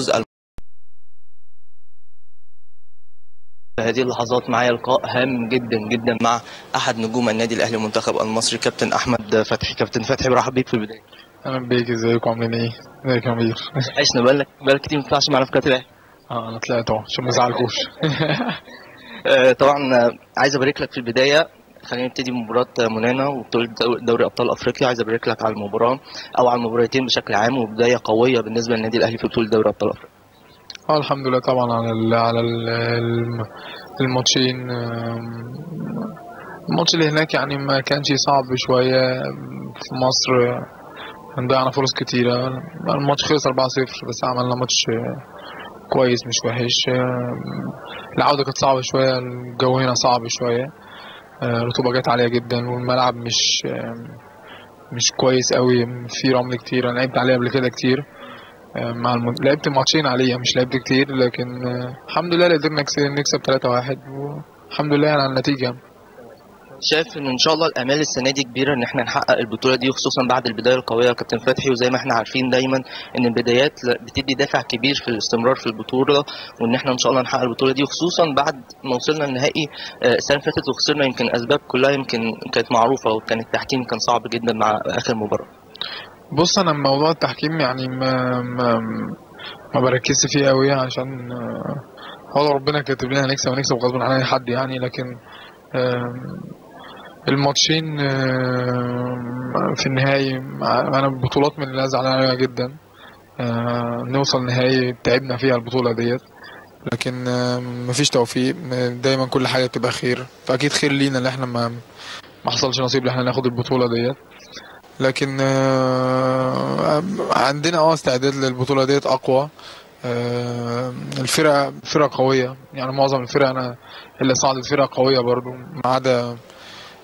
في هذه اللحظات معايا لقاء هام جدا جدا مع احد نجوم النادي الاهلي والمنتخب المصري كابتن احمد فتحي. كابتن فتحي برحب بيك في البداية. اهلا بيك، ازيكم عاملين ايه؟ ازيك يا امير؟ عشنا بقالك كتير ما طلعش معانا في قناة الاهلي. انا طلعت اهو عشان ما ازعلكوش. طبعا عايز ابارك لك في البداية. خلينا نبتدي بمباراة مونانا وبطولة دوري ابطال افريقيا. عايز ابارك لك على المباراة او على المباراتين بشكل عام، وبداية قوية بالنسبة للنادي الاهلي في بطوله دوري ابطال افريقيا. الحمد لله طبعا على الماتشين. الماتش اللي هناك يعني ما كانش صعب شوية، في مصر ضيعنا فرص كتيرة. الماتش خلص 4-0 بس عملنا ماتش كويس مش وحش. العودة كانت صعبة شوية، الجو هنا صعب شوية، الرطوبة جت عالية جدا والملعب مش كويس قوي، في رمل كتير. انا لعبت عليه قبل كده كتير مع لعبت ماتشين عليه، مش لعبت كتير، لكن الحمد لله قدرنا نكسب 3-1 والحمد لله على النتيجة. شايف ان شاء الله الامال السنة دي كبيرة ان احنا نحقق البطولة دي، خصوصا بعد البداية القوية يا كابتن فتحي. وزي ما احنا عارفين دايما ان البدايات بتدي دافع كبير في الاستمرار في البطولة، وان احنا ان شاء الله نحقق البطولة دي، خصوصا بعد ما وصلنا النهائي السنة اللي فاتت وخسرنا. يمكن اسباب كلها يمكن كانت معروفة، وكان التحكيم كان صعب جدا مع اخر مباراة. بص، انا موضوع التحكيم يعني ما بركزش فيه قوي، عشان هو ربنا كاتب لنا هنكسب ونكسب غصب عن اي حد يعني. لكن الماتشين في النهائي انا بطولات من اللي زعلان عليها جدا. نوصل نهائي تعبنا فيها البطولة ديت، لكن مفيش توفيق. دايما كل حاجة بتبقى خير، فاكيد خير لينا اللي احنا ما حصلش نصيب اللي احنا ناخد البطولة ديت. لكن عندنا استعداد للبطولة ديت اقوى. الفرقة فرقه قوية يعني، معظم الفرق انا اللي صعدت فرقه قوية برضو، ما عدا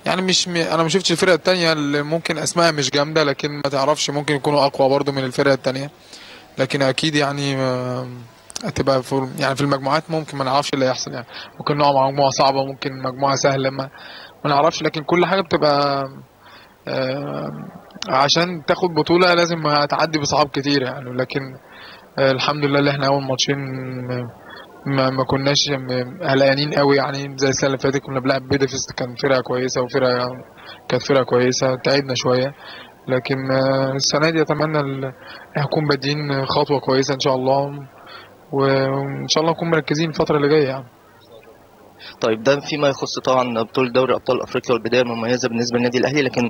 يعني مش انا ما شفتش الفرقة الثانية اللي ممكن اسمائها مش جامدة، لكن ما تعرفش ممكن يكونوا اقوى برضو من الفرقة الثانية. لكن اكيد يعني هتبقى يعني في المجموعات ممكن ما نعرفش اللي هيحصل يعني، ممكن نقع مع مجموعة صعبة، ممكن مجموعة سهلة، ما نعرفش. لكن كل حاجة بتبقى عشان تاخد بطولة لازم هتعدي بصعاب كتير يعني. لكن الحمد لله اللي احنا اول ماتشين ما كناش قلقانين قوي يعني، زي السنة اللي فاتت كنا بنلعب بيدفست، كان فرقة كويسة وفرقة كانت فرقة كويسة، تعبنا شوية. لكن السنة دي اتمنى نكون بادئين خطوة كويسة ان شاء الله، وان شاء الله نكون مركزين الفترة اللي جاية يعني. طيب، ده فيما يخص طبعا بطوله دوري ابطال افريقيا والبداية المميزة بالنسبة للنادي الاهلي. لكن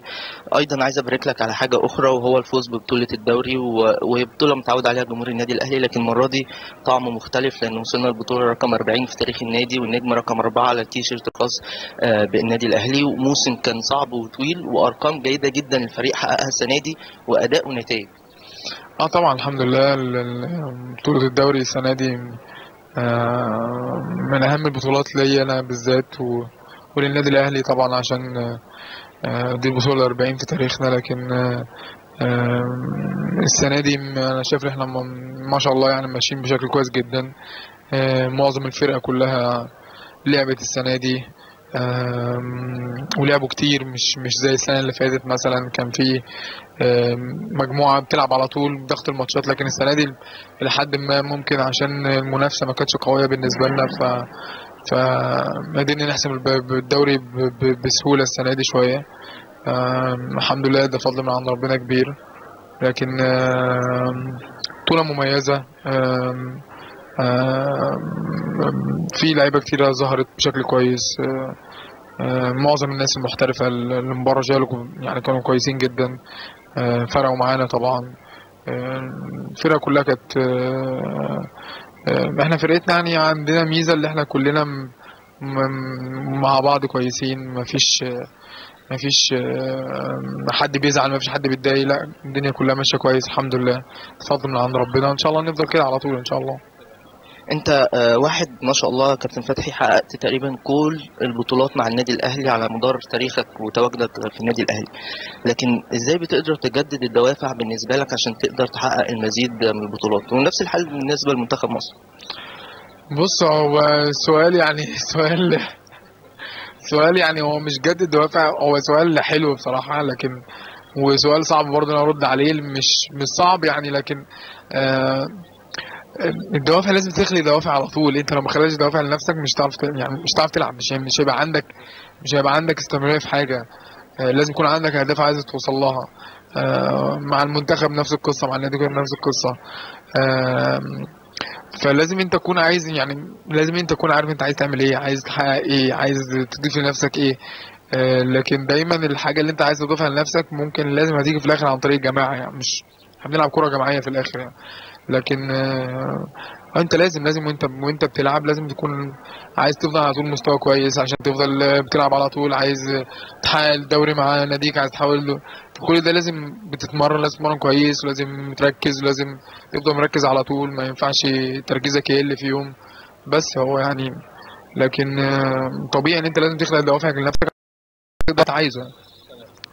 ايضا عايز ابارك لك على حاجة اخرى، وهو الفوز ببطولة الدوري، وهي بطوله متعود عليها جمهور النادي الاهلي، لكن المرة دي طعم مختلف لان وصلنا للبطولة رقم 40 في تاريخ النادي، والنجم رقم 4 على التيشيرت الخاص بالنادي الاهلي. وموسم كان صعب وطويل، وارقام جيدة جدا الفريق حققها السنة دي، واداء ونتائج. طبعا الحمد لله بطوله الدوري السنة دي من اهم البطولات ليا انا بالذات وللنادي الاهلي طبعا، عشان دي البطولة 40 في تاريخنا. لكن السنة دي انا شايف ان احنا ما شاء الله يعني ماشيين بشكل كويس جدا. معظم الفرقة كلها لعبت السنة دي، ولعبوا كتير، مش زي السنة اللي فاتت مثلا كان في مجموعة بتلعب على طول بضغط الماتشات. لكن السنة دي لحد ما ممكن عشان المنافسة ما كانتش قوية بالنسبة لنا، فقدرنا نحسم الدوري بسهولة السنة دي شوية. الحمد لله ده فضل من عند ربنا كبير. لكن بطوله مميزة، في لعيبة كتيرة ظهرت بشكل كويس. معظم الناس المحترفه اللي من بره يعني كانوا كويسين جدا، فرقوا معانا طبعا. الفرقة كلها كانت احنا فرقتنا يعني عندنا ميزة اللي احنا كلنا مع بعض كويسين، مفيش حد بيزعل، مفيش حد بيتضايق، لا الدنيا كلها ماشية كويس الحمد لله، فضل من عند ربنا. ان شاء الله نفضل كده على طول ان شاء الله. انت واحد ما شاء الله كابتن فتحي حققت تقريبا كل البطولات مع النادي الاهلي على مدار تاريخك وتواجدك في النادي الاهلي، لكن ازاي بتقدر تجدد الدوافع بالنسبة لك عشان تقدر تحقق المزيد من البطولات، ونفس الحال بالنسبة لمنتخب مصر؟ بص، هو سؤال يعني سؤال يعني هو مش جدد دوافع، هو سؤال حلو بصراحة، لكن وسؤال صعب برضه انا ارد عليه، مش صعب يعني. لكن الدوافع لازم تخلي دوافع على طول. انت لو ما خليتش دوافع لنفسك مش هتعرف يعني مش هتعرف تلعب، مش هيبقى عندك استمرارية في حاجة. لازم يكون عندك اهداف عايز توصل لها. مع المنتخب نفس القصة، مع النادي نفس القصة. فلازم انت تكون عايز، يعني لازم انت تكون عارف انت عايز تعمل ايه، عايز تحقق ايه، عايز تضيف لنفسك ايه. لكن دايما الحاجة اللي انت عايز تضيفها لنفسك ممكن لازم هتيجي في الاخر عن طريق الجماعة، يعني مش بنلعب كره جماعية في الاخر يعني. لكن انت لازم وانت بتلعب لازم تكون عايز تفضل على طول مستوى كويس عشان تفضل بتلعب على طول، عايز تحقق الدوري مع ناديك، عايز تحاول كل ده لازم بتتمرن، لازم تتمرن كويس، ولازم تركز، ولازم تفضل مركز على طول، ما ينفعش تركيزك يقل في يوم. بس هو يعني لكن طبيعي ان انت لازم تخلق دوافعك لنفسك ده انت عايزه،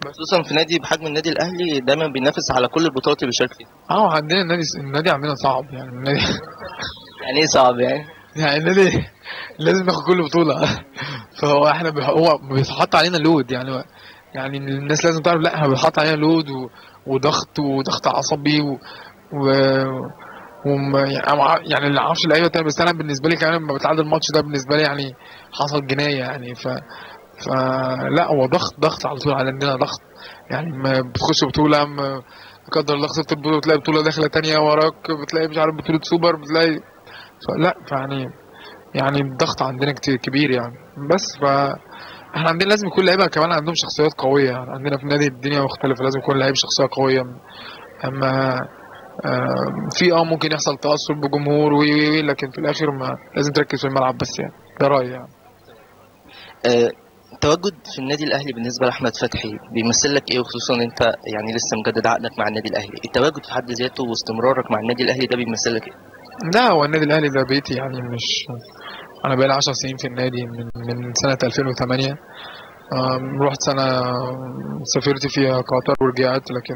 خصوصا في نادي بحجم النادي الاهلي دايما بينافس على كل البطولات اللي بيشارك فيها. عندنا النادي عندنا صعب يعني. النادي يعني ايه صعب يعني؟ يعني النادي لازم ناخد كل بطوله، فهو احنا هو بيتحط علينا لود يعني الناس لازم تعرف، لا احنا بيتحط علينا لود وضغط عصبي يعني اللي عارفش اللعيبة تاني. بس انا بالنسبة لي كمان لما بتعادل الماتش ده بالنسبة لي يعني حصل جناية يعني. فلا هو ضغط على طول عندنا ضغط يعني. ما بتخش بطوله، لا قدر الله خسرت البطولة بتلاقي بطوله داخله تانية وراك، بتلاقي مش عارف بطوله سوبر، بتلاقي فلا يعني الضغط عندنا كتير كبير يعني. بس فاحنا عندنا لازم يكون لعيبة كمان عندهم شخصيات قوية يعني. عندنا في النادي الدنيا مختلفة، لازم يكون لعيب شخصية قوية. اما في ممكن يحصل تاثر بجمهور وي لكن في الاخر ما لازم تركز في الملعب بس يعني. ده رايي يعني. التواجد في النادي الاهلي بالنسبة لاحمد فتحي بيمثل لك ايه، وخصوصا انت يعني لسه مجدد عقدك مع النادي الاهلي؟ التواجد في حد ذاته واستمرارك مع النادي الاهلي ده بيمثل لك ايه؟ لا هو النادي الاهلي ده بيتي يعني. مش انا بقالي 10 سنين في النادي من سنة 2008. رحت سنة سافرت فيها قطر ورجعت، لكن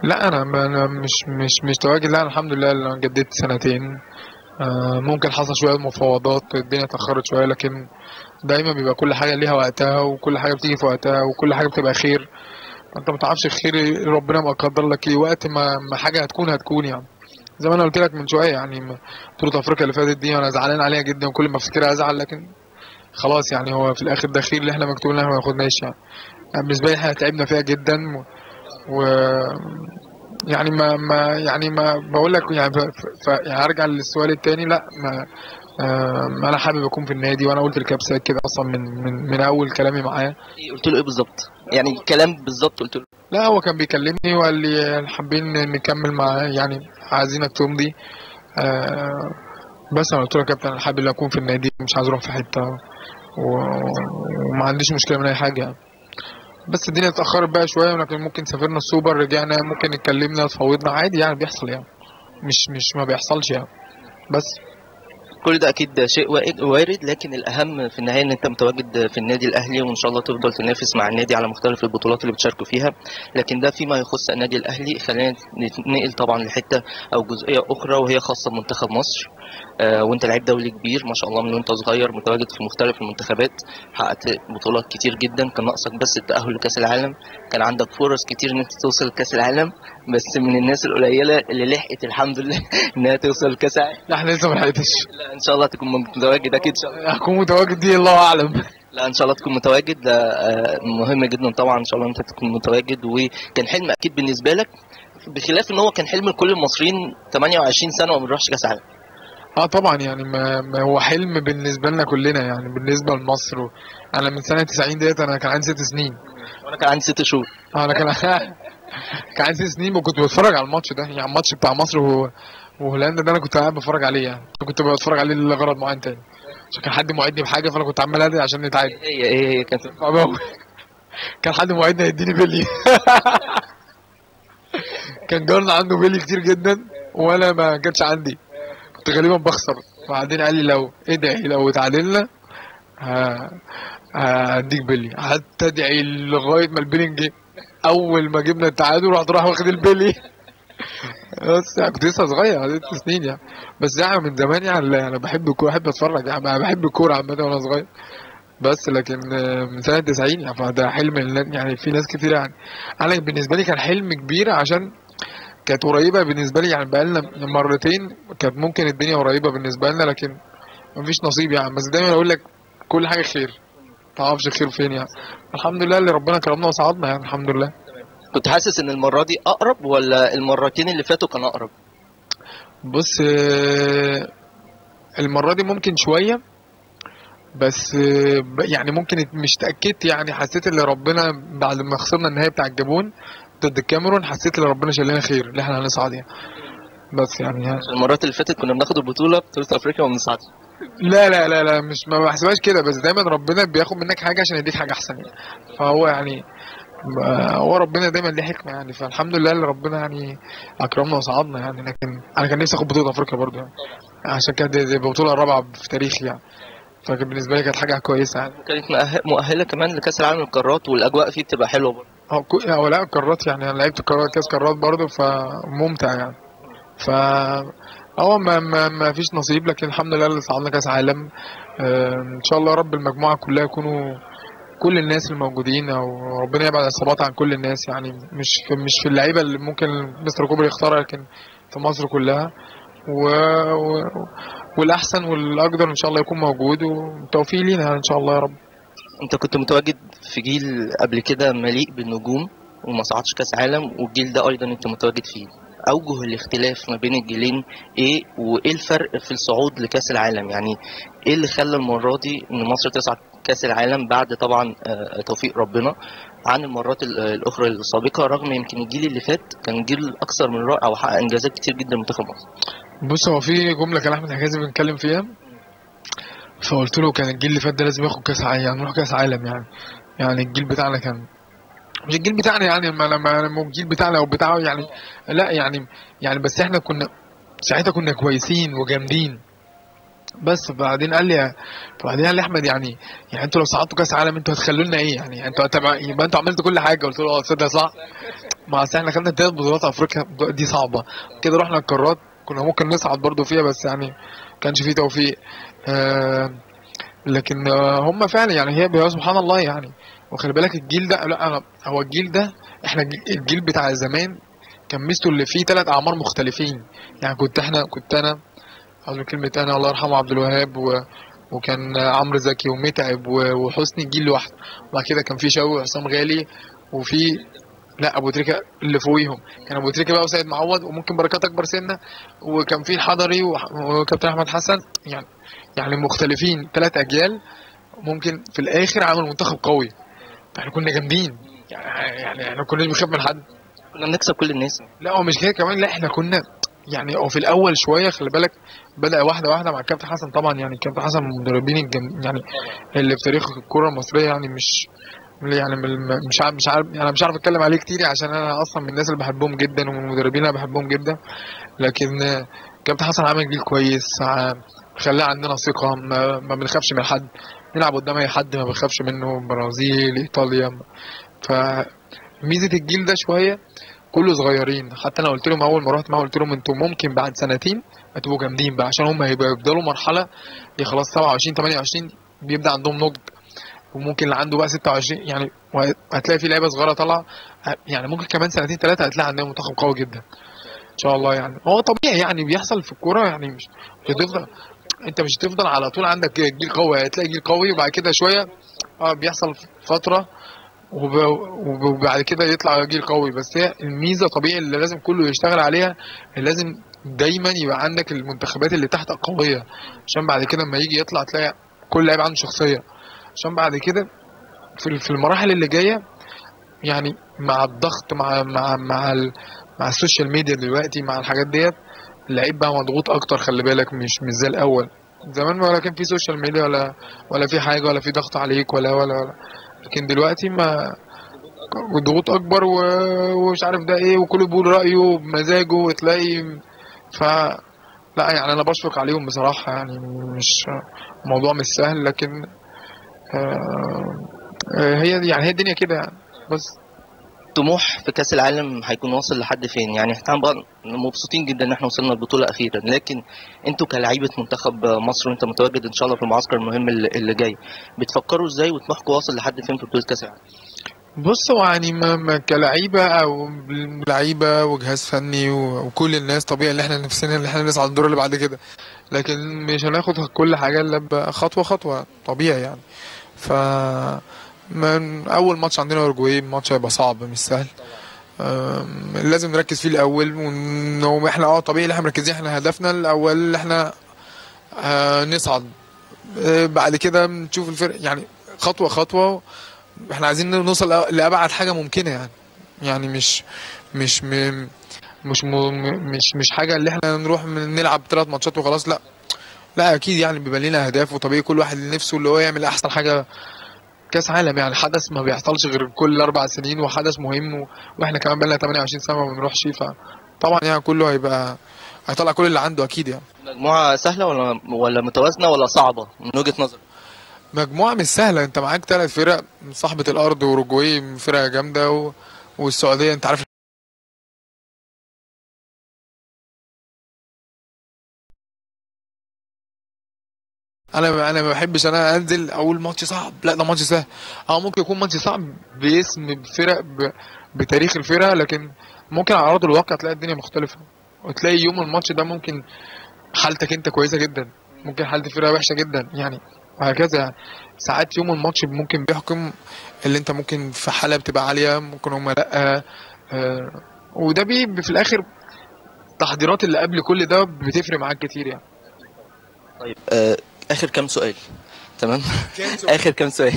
لا انا مش تواجد. لا الحمد لله انا جددت سنتين. ممكن حصل شوية مفاوضات، الدنيا اتاخرت شوية، لكن دايما بيبقى كل حاجة ليها وقتها، وكل حاجة بتيجي في وقتها، وكل حاجة بتبقى خير. انت ما تعرفش الخير ربنا ما قدر لك ايه، وقت ما حاجة هتكون يعني. زي ما انا قلت لك من شوية يعني، بطوله افريقيا اللي فاتت دي انا زعلان عليها جدا، وكل ما افتكرها ازعل، لكن خلاص يعني هو في الاخر ده خير اللي احنا مكتوب لنا ما ناخدناش يعني. بالنسبة لي احنا تعبنا فيها جدا و يعني ما يعني ما بقول لك يعني. يعني هرجع للسؤال التاني. لا ما انا حابب اكون في النادي، وانا قلت لكابتن كده اصلا من اول كلامي معاه. قلت له ايه بالظبط؟ يعني الكلام بالظبط قلت له؟ لا هو كان بيكلمني وقال لي حابين نكمل مع يعني عايزينك تمضي. بس انا قلت له يا كابتن انا حابب اكون في النادي، مش عايز اروح في حتة، وما عنديش مشكلة من اي حاجة يعني. بس الدنيا اتأخرت بقى شوية، ولكن ممكن سافرنا السوبر رجعنا، ممكن اتكلمنا اتفاوضنا عادي يعني، بيحصل يعني، مش ما بيحصلش يعني. بس كل ده اكيد شيء وارد، لكن الاهم في النهاية ان انت متواجد في النادي الاهلي، وان شاء الله تفضل تنافس مع النادي على مختلف البطولات اللي بتشاركوا فيها. لكن ده فيما يخص النادي الاهلي. خلينا نتنقل طبعا لحته او جزئية اخرى، وهي خاصة بمنتخب مصر. وانت لعيب دولي كبير ما شاء الله، من وانت صغير متواجد في مختلف المنتخبات، حققت بطولات كتير جدا، كان ناقصك بس التاهل لكاس العالم، كان عندك فرص كتير ان انت توصل لكاس العالم، بس من الناس القليلة اللي لحقت الحمد لله انها توصل لكاس العالم. لا احنا لسه ما لحقتش. لا ان شاء الله تكون متواجد اكيد. ان شاء الله هكون متواجد دي الله اعلم. لا ان شاء الله تكون متواجد، مهم جدا طبعا ان شاء الله انت تكون متواجد. وكان حلم اكيد بالنسبة لك، بخلاف ان هو كان حلم لكل المصريين 28 سنة وما بنروحش كاس عالم. طبعا يعني ما هو حلم بالنسبة لنا كلنا يعني، بالنسبة لمصر. انا من سنة 90 ديت انا كان عندي 6 سنين. وانا كان عندي 6 شهور. انا كان عندي 6 سنين، وكنت بتفرج على الماتش ده يعني، الماتش بتاع مصر وهولندا ده انا كنت قاعد بتفرج عليه يعني. كنت بتفرج عليه لغرض معين تاني، عشان كان حد موعدني بحاجة، فانا كنت عمال ادعي عشان نتعادل. ايه كانت كان حد موعدني هيديني بلي. كان جارنا عنده بلي كتير جدا، وانا ما كانش عندي، كنت غالبا بخسر. بعدين قال لي لو ادعي لو اتعادلنا هديك بلي. قعدت ادعي لغاية ما البلي جه. اول ما جبنا التعادل رحت راح واخد البلي. بس يعني كنت لسه صغير، 6 سنين يعني. بس يعني من زمان يعني انا بحب الكورة، بحب اتفرج يعني، انا بحب الكورة عامة وانا صغير. بس لكن من سنة 90 يعني، فده حلم يعني في ناس كتير يعني. انا بالنسبة لي كان حلم كبير، عشان كانت قريبه بالنسبة لي يعني، بقالنا مرتين كانت ممكن الدنيا قريبه بالنسبة لنا، لكن مفيش نصيب يعني. بس دايما اقول لك كل حاجة خير، ما تعرفش الخير فين يعني. الحمد لله اللي ربنا كرمنا وصعدنا يعني، الحمد لله. كنت حاسس ان المرة دي اقرب ولا المرتين اللي فاتوا كان اقرب؟ بص، المرة دي ممكن شوية بس، يعني ممكن مش تاكدت يعني، حسيت ان ربنا بعد ما خسرنا النهائي بتاع الجابون ضد الكاميرون، حسيت ان ربنا شال لنا خير اللي احنا هنصعد يعني. بس يعني المرات اللي فاتت كنا بناخد البطولة، بطوله افريقيا، وما بنصعدش. لا لا لا لا، مش ما بحسبهاش كده، بس دايما ربنا بياخد منك حاجة عشان يديك حاجة احسن يعني. فهو يعني هو ربنا دايما ليه حكمه يعني، فالحمد لله اللي ربنا يعني اكرمنا وصعدنا يعني. لكن انا كان نفسي اخد بطوله افريقيا برضه يعني، عشان كانت دي البطولة الرابعة في تاريخي يعني، فكان بالنسبة لي كانت حاجة كويسة يعني. كانت مؤهلة كمان لكاس العالم للقارات، والاجواء فيه بتبقى حلوة برضه. اه لا القارات يعني، انا لعبت كاس قارات برضه، فممتع يعني. ف هو ما فيش نصيب، لكن الحمد لله اللي صعدنا كاس عالم. ان شاء الله رب المجموعة كلها يكونوا كل الناس الموجودين، او ربنا يبعد الاصابات عن كل الناس يعني، مش في اللعيبة اللي ممكن مستر كوبر يختارها، لكن في مصر كلها والاحسن والاقدر ان شاء الله يكون موجود، والتوفيق لينا ان شاء الله يا رب. انت كنت متواجد في جيل قبل كده مليء بالنجوم وما صعدش كاس عالم، والجيل ده ايضا انت متواجد فيه. اوجه الاختلاف ما بين الجيلين ايه، وايه الفرق في الصعود لكاس العالم؟ يعني ايه اللي خلى المرة دي ان مصر تصعد كاس العالم بعد طبعا توفيق ربنا عن المرات الاخرى السابقة، رغم يمكن الجيل اللي فات كان جيل اكثر من رائع وحقق انجازات كتير جدا منتخب مصر؟ بص، هو في جملة كان احمد حجازي بنتكلم فيها، فقلت له كان الجيل اللي فات ده لازم ياخد كاس عالم يعني، نروح كاس عالم يعني. يعني الجيل بتاعنا كان مش الجيل بتاعنا يعني، ما الجيل بتاعنا او بتاعه يعني، لا يعني بس احنا كنا ساعتها كنا كويسين وجامدين. بس بعدين قال لي احمد يعني انتوا لو صعدتوا كاس عالم انتوا هتخلوا لنا ايه يعني؟ انتوا يبقى انتوا عملتوا كل حاجة. قلت له اه تصدق صح، ما اصل احنا خدنا 3 بطولات افريقيا دي صعبة كده، رحنا القارات كنا ممكن نصعد برضو فيها، بس يعني كانش فيه توفيق. لكن هم فعلا يعني هي سبحان الله يعني. وخلي بالك الجيل ده، لا انا هو الجيل ده، احنا الجيل بتاع زمان كان ميزته اللي فيه 3 اعمار مختلفين يعني. كنت انا عاوز كلمة انا، الله يرحمه عبد الوهاب، وكان عمرو زكي ومتعب وحسني جيل لوحده، وبعد كده كان في شوقي وحسام غالي، وفي لا ابو تريكه اللي فوقيهم كان ابو تريكه بقى وسيد معوض، وممكن بركات اكبر سنة، وكان في الحضري وكابتن احمد حسن يعني مختلفين 3 اجيال ممكن في الاخر عملوا منتخب قوي. احنا كنا جامدين يعني احنا كنا بنخاف من حد، كنا بنكسب كل الناس. لا هو مش كده كمان، لا احنا كنا يعني هو في الاول شوية خلي بالك بدا واحدة واحدة مع الكابتن حسن طبعا يعني. الكابتن حسن من المدربين يعني اللي في تاريخ الكره المصرية يعني، مش يعني مش عارف يعني، مش عارف اتكلم عليه كتير عشان انا اصلا من الناس اللي بحبهم جدا ومن المدربين اللي بحبهم جدا. لكن كابتن حسن عامل جيل كويس، خلاه عندنا ثقة، ما بنخافش من حد، نلعب قدام اي حد ما بنخافش منه، برازيل، ايطاليا. فميزه الجيل ده شوية كله صغيرين، حتى انا قلت لهم اول ما رحت معاهم قلت لهم انتوا ممكن بعد سنتين هتبقوا جامدين بقى، عشان هم هيبقوا يفضلوا مرحلة خلاص 27 28 بيبدا عندهم نضج، وممكن اللي عنده بقى 26 يعني، وهتلاقي في لعيبة صغيرة طالعه يعني، ممكن كمان سنتين 3 هتلاقي عندهم منتخب قوي جدا ان شاء الله يعني. هو طبيعي يعني بيحصل في الكورة يعني، مش هتفضل انت مش هتفضل على طول عندك جيل قوي، هتلاقي جيل قوي وبعد كده شوية بيحصل فترة وبعد كده يطلع جيل قوي. بس هي الميزة طبيعي اللي لازم كله يشتغل عليها، لازم دايما يبقى عندك المنتخبات اللي تحت قوية، عشان بعد كده لما يجي يطلع تلاقي كل لاعب عنده شخصية، عشان بعد كده في المراحل اللي جاية يعني مع الضغط مع مع مع مع ال social media دلوقتي مع الحاجات ديت، اللعيب بقى مضغوط اكتر خلي بالك، مش زي الاول. زمان ولا كان في social media ولا في حاجة ولا في ضغط عليك ولا ولا ولا، لكن دلوقتي ما الضغوط اكبر ومش عارف ده ايه، وكله بيقول رايه بمزاجه، وتلاقي ف لا يعني انا بشفق عليهم بصراحة يعني، مش الموضوع مش سهل، لكن هي يعني هي الدنيا كده يعني. بس طموح في كاس العالم هيكون واصل لحد فين؟ يعني احنا بقى مبسوطين جدا ان احنا وصلنا البطولة اخيرا، لكن انتوا كلاعيبه منتخب مصر وانت متواجد ان شاء الله في المعسكر المهم اللي جاي، بتفكروا ازاي وطموحكم واصل لحد فين في بطوله كاس العالم؟ بص، هو يعني ما كلعيبه او لعيبة وجهاز فني وكل الناس طبيعي اللي احنا نفسنا اللي احنا نصعد الدور اللي بعد كده، لكن مش هناخد كل حاجة الا خطوة خطوة طبيعي يعني. ف من اول ماتش عندنا اورجواي، ماتش هيبقى صعب مش سهل، لازم نركز فيه الاول، واحنا طبيعي اللي احنا مركزين، احنا هدفنا الاول اللي احنا نصعد، بعد كده نشوف الفرق يعني خطوة خطوة. احنا عايزين نوصل لابعد حاجة ممكنة يعني، يعني مش مش مش مش مش حاجة اللي احنا نروح نلعب 3 ماتشات وخلاص، لا لا اكيد يعني بيبقى لنا اهداف، وطبيعي كل واحد نفسه اللي هو يعمل احسن حاجة. كاس عالم يعني حدث ما بيحصلش غير كل 4 سنين، وحدث مهم، واحنا كمان بقالنا 28 سنة ما بنروحش، فطبعا يعني كله هيبقى هيطلع كل اللي عنده اكيد يعني. مجموعة سهلة ولا متوازنة ولا صعبة من وجهه نظرك؟ مجموعة مش سهلة، انت معاك 3 فرق، صاحبه الارض واوروجواي فرقه جامدة، والسعودية انت عارف انا ما بحبش انا انزل اقول ماتش صعب، لا ده ماتش سهل. ممكن يكون ماتش صعب باسم بفرق بتاريخ الفرقة، لكن ممكن على ارض الواقع تلاقي الدنيا مختلفة، وتلاقي يوم الماتش ده ممكن حالتك انت كويسة جدا، ممكن حاله الفرقة وحشة جدا يعني، وهكذا يعني. ساعات يوم الماتش ممكن بيحكم اللي انت ممكن في حاله بتبقى عالية، ممكن هم لا، وده في الاخر التحضيرات اللي قبل كل ده بتفرق معاك كتير يعني. طيب اخر كام سؤال، تمام؟ اخر كام سؤال.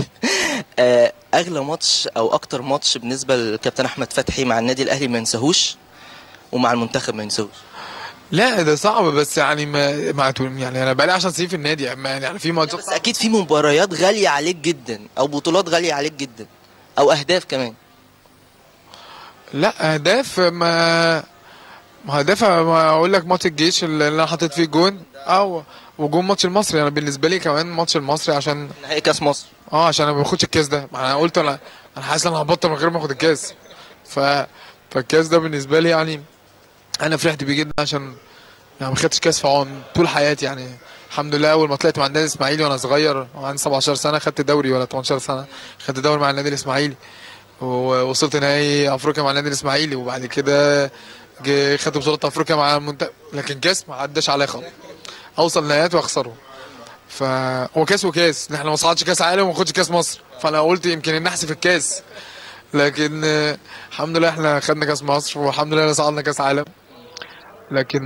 اغلى ماتش او اكتر ماتش بالنسبة للكابتن احمد فتحي مع النادي الاهلي ما ينساهوش، ومع المنتخب ما ينساهوش؟ لا ده صعب، بس يعني ما يعني انا بقالي 10 سنين في النادي يعني في ماتشات، بس اكيد في مباريات غالية عليك جدا، او بطولات غالية عليك جدا، او اهداف كمان. لا اهداف ما اهداف، ما اقول لك ماتش الجيش اللي انا حطيت فيه جون، او وجون ماتش المصري. انا يعني بالنسبة لي كمان ماتش المصري عشان نهائي كاس مصر، عشان انا ما باخدش الكاس ده، ما انا قلت انا حاسس ان انا هبطل من غير ما اخد الكاس، فالكاس ده بالنسبة لي يعني انا فرحت بيه جدا، عشان يعني ما خدتش كاس في طول حياتي يعني. الحمد لله اول ما طلعت مع النادي الاسماعيلي وانا صغير وعندي 17 سنة خدت دوري، ولا 18 سنة خدت دوري مع النادي الاسماعيلي، ووصلت نهائي افريقيا مع النادي الاسماعيلي، وبعد كده خدت بطوله افريقيا مع المنتخب، لكن كاس ما عداش عليا خالص، اوصل نهائيات واخسره. فهو كاس وكاس، احنا ما صعدش كاس عالم وما خدش كاس مصر، فانا قلت يمكن النحس في الكاس، لكن الحمد لله احنا خدنا كاس مصر، والحمد لله صعدنا كاس عالم. لكن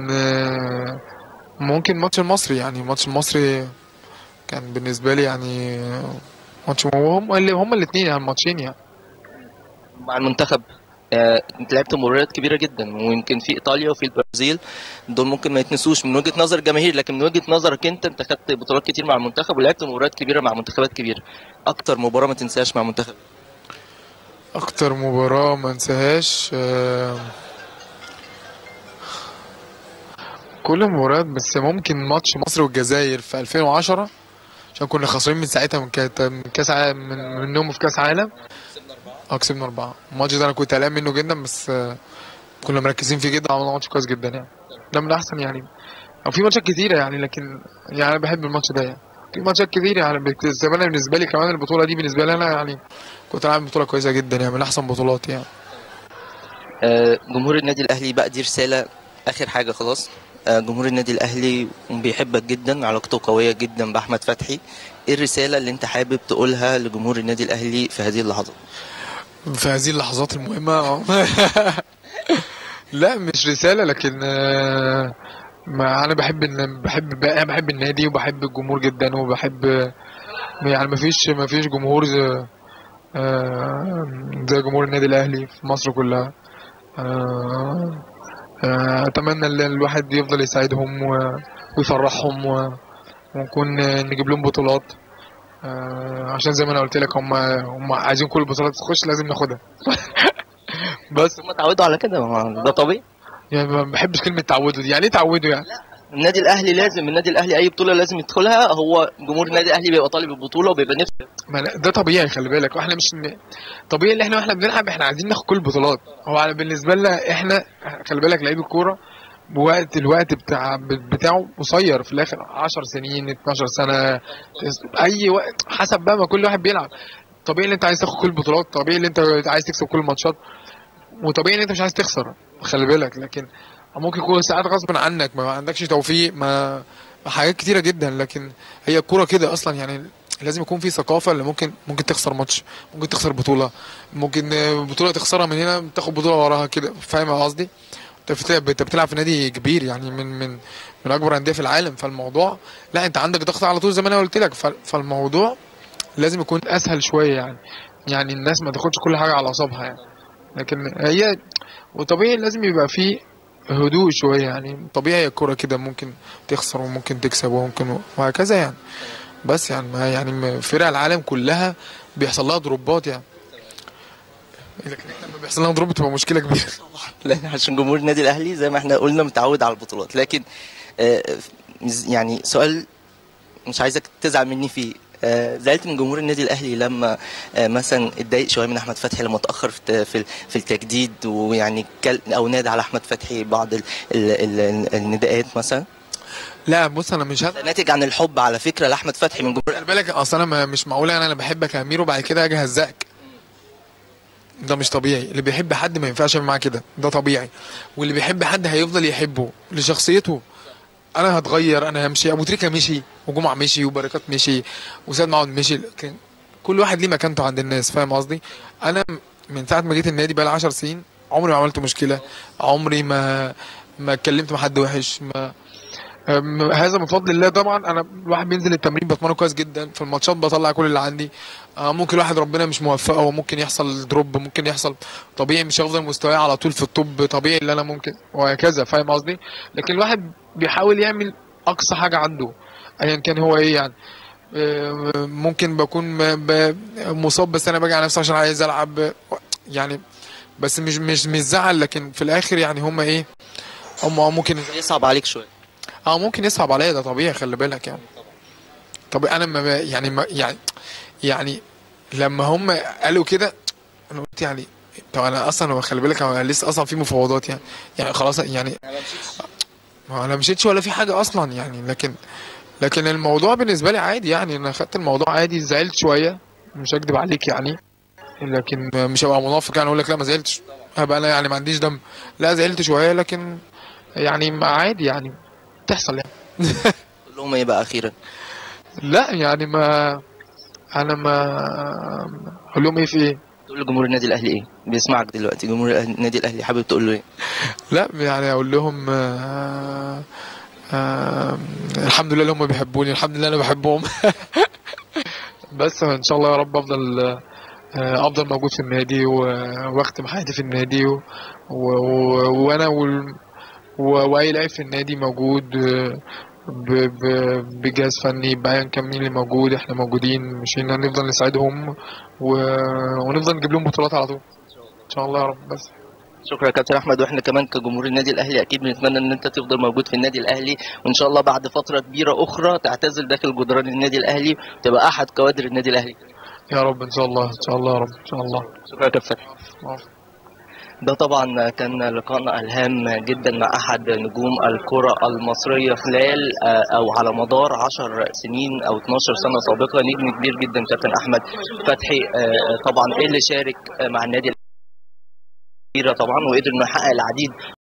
ممكن ماتش المصري يعني، ماتش المصري كان بالنسبة لي يعني ماتش، هم الاثنين يعني ماتشين يعني. مع المنتخب انت لعبت مباريات كبيرة جدا، ويمكن في ايطاليا وفي البرازيل، دول ممكن ما يتنسوش من وجهه نظر الجماهير، لكن من وجهه نظرك انت خدت بطولات كتير مع المنتخب ولعبت مباريات كبيرة مع منتخبات كبيرة. اكتر مباراة ما تنساهاش مع المنتخب؟ اكتر مباراة ما انساهاش كل المباريات، بس ممكن ماتش مصر والجزائر في 2010، عشان كنا خسرانين من ساعتها من كاس منهم في كاس عالم، كسبنا 4. الماتش ده انا كنت قلقان منه جدا، بس كنا مركزين فيه جدا، عملنا ماتش كويس جدا يعني، ده من احسن يعني. او في ماتشات كتيرة يعني، لكن يعني انا بحب الماتش ده يعني. في ماتشات كتيرة يعني، انا بالنسبة لي كمان البطولة دي بالنسبة لي انا يعني كنت العب بطوله كويسة جدا يعني، من احسن بطولاتي يعني. جمهور النادي الاهلي بقى، دي رسالة اخر حاجة خلاص. جمهور النادي الاهلي بيحبك جدا، علاقته قوية جدا باحمد فتحي، ايه الرسالة اللي انت حابب تقولها لجمهور النادي الاهلي في هذه اللحظات؟ في هذه اللحظات المهمة لا مش رسالة، لكن ما انا بحب بحب النادي وبحب الجمهور جدا، وبحب يعني ما فيش جمهور زي جمهور النادي الاهلي في مصر كلها. اتمنى ان الواحد يفضل يساعدهم ويفرحهم ونكون نجيب لهم بطولات، عشان زي ما انا قلت لك هم عايزين كل البطولات تخش لازم ناخدها. بس هم اتعودوا على كده، ده طبيعي يعني. ما بحبش كلمة تعودوا دي، يعني ايه تعودوا يعني؟ لا، النادي الاهلي لازم، النادي الاهلي اي بطوله لازم يدخلها، هو جمهور النادي الاهلي بيبقى طالب البطولة وبيبقى نفسه. ما ده طبيعي، خلي بالك، واحنا مش طبيعي اللي احنا واحنا بنلعب احنا عايزين ناخد كل البطولات. هو على بالنسبة لنا احنا، خلي بالك، لعيب الكورة الوقت بتاعه قصير في الاخر، 10 سنين 12 سنة، اي وقت حسب بقى ما كل واحد بيلعب. طبيعي ان انت عايز تاخد كل البطولات، طبيعي ان انت عايز تكسب كل الماتشات، وطبيعي ان انت مش عايز تخسر، خلي بالك. لكن ممكن يكون ساعات غصب عنك ما عندكش توفيق، ما حاجات كتيرة جدا. لكن هي الكورة كده اصلا يعني، لازم يكون في ثقافة اللي ممكن تخسر ماتش، ممكن تخسر بطوله، ممكن بطوله تخسرها من هنا تاخد بطوله وراها كده، فاهم قصدي؟ انت بتلعب في نادي كبير يعني، من من من اكبر اندية في العالم، فالموضوع لا، انت عندك ضغط على طول زي ما انا قلت لك. فالموضوع لازم يكون اسهل شوية يعني، يعني الناس ما تاخدش كل حاجة على اعصابها يعني. لكن هي وطبيعي لازم يبقى فيه هدوء شوية يعني، طبيعي الكورة كده ممكن تخسر وممكن تكسب وممكن وهكذا يعني. بس يعني ما يعني فرق العالم كلها بيحصل لها دروبات يعني، لكن احنا لما بيحصل لنا دروب بتبقى مشكلة كبيرة. لان عشان جمهور النادي الاهلي زي ما احنا قلنا متعود على البطولات. لكن يعني سؤال مش عايزك تزعل مني فيه، زعلت من جمهور النادي الاهلي لما مثلا اتضايق شوية من احمد فتحي لما اتاخر في التجديد، ويعني او نادى على احمد فتحي بعض النداءات مثلا؟ لا بص، انا مش ناتج عن الحب على فكرة لاحمد فتحي من جمهور. خلي بالك، اصل انا مش معقول يعني انا بحبك يا امير وبعد كده اجي اهزقك، ده مش طبيعي. اللي بيحب حد ما ينفعش يعمل معاه كده، ده طبيعي. واللي بيحب حد هيفضل يحبه لشخصيته. انا هتغير، انا همشي، ابو تريكه مشي، وجمعه مشي، وبركات مشي، وسيد معوض مشي، لكن كل واحد ليه مكانته عند الناس، فاهم قصدي؟ انا من ساعة ما جيت النادي بقى لي 10 سنين عمري ما عملت مشكلة، عمري ما اتكلمت مع حد وحش، ما هذا من فضل الله طبعا. انا الواحد بينزل التمرين بتمرن كويس جدا، في الماتشات بطلع كل اللي عندي. ممكن الواحد ربنا مش موفقة وممكن يحصل drop، ممكن يحصل طبيعي، مش هفضل مستواي على طول في ال top، طبيعي اللي انا ممكن وهكذا، فاهم قصدي؟ لكن الواحد بيحاول يعمل اقصى حاجة عنده ايا كان هو ايه يعني. ممكن بكون مصاب بس انا باجي على نفسي عشان عايز العب يعني، بس مش زعل. لكن في الاخر يعني هم ايه، هم ممكن يصعب عليك شوية، ممكن يصعب عليا، ده طبيعي، خلي بالك يعني. طب انا ما يعني ما يعني يعني لما هم قالوا كده انا قلت يعني طب انا اصلا، خلي بالك انا لسه اصلا في مفاوضات يعني، يعني خلاص يعني ما انا مشيتش ولا في حاجة اصلا يعني. لكن الموضوع بالنسبة لي عادي يعني، انا خدت الموضوع عادي. زعلت شوية مش هكدب عليك يعني، لكن مش هبقى منافق يعني اقول لك لا ما زعلتش، هبقى انا يعني ما عنديش دم، لا زعلت شوية لكن يعني عادي يعني، تحصل يعني. قول لهم ايه بقى اخيرا؟ لا يعني ما انا ما اقول لهم ايه في ايه؟ تقول لجمهور النادي الاهلي ايه؟ بيسمعك دلوقتي جمهور النادي الاهلي، حابب تقول له ايه؟ لا يعني اقول لهم الحمد لله اللي هم بيحبوني، الحمد لله انا بحبهم. بس ان شاء الله يا رب افضل موجود في النادي واختم حياتي في النادي، وانا واي لعيب في النادي موجود بجهاز فني بايا كان مين اللي موجود، احنا موجودين، مش هنفضل نساعدهم ونفضل نجيب لهم بطولات على طول ان شاء الله يا رب. بس شكرا يا كابتن احمد، واحنا كمان كجمهور النادي الاهلي اكيد بنتمنى ان انت تفضل موجود في النادي الاهلي، وان شاء الله بعد فترة كبيرة اخرى تعتزل داخل جدران النادي الاهلي وتبقى احد كوادر النادي الاهلي يا رب ان شاء الله. ان شاء الله يا رب، ان شاء الله. شكرا يا كابتن. ده طبعا كان لقاءنا الهام جدا مع احد نجوم الكره المصرية خلال او على مدار 10 سنين او 12 سنة سابقه، نجم كبير جدا كابتن احمد فتحي، طبعا اللي شارك مع النادي طبعا وقدر انه يحقق العديد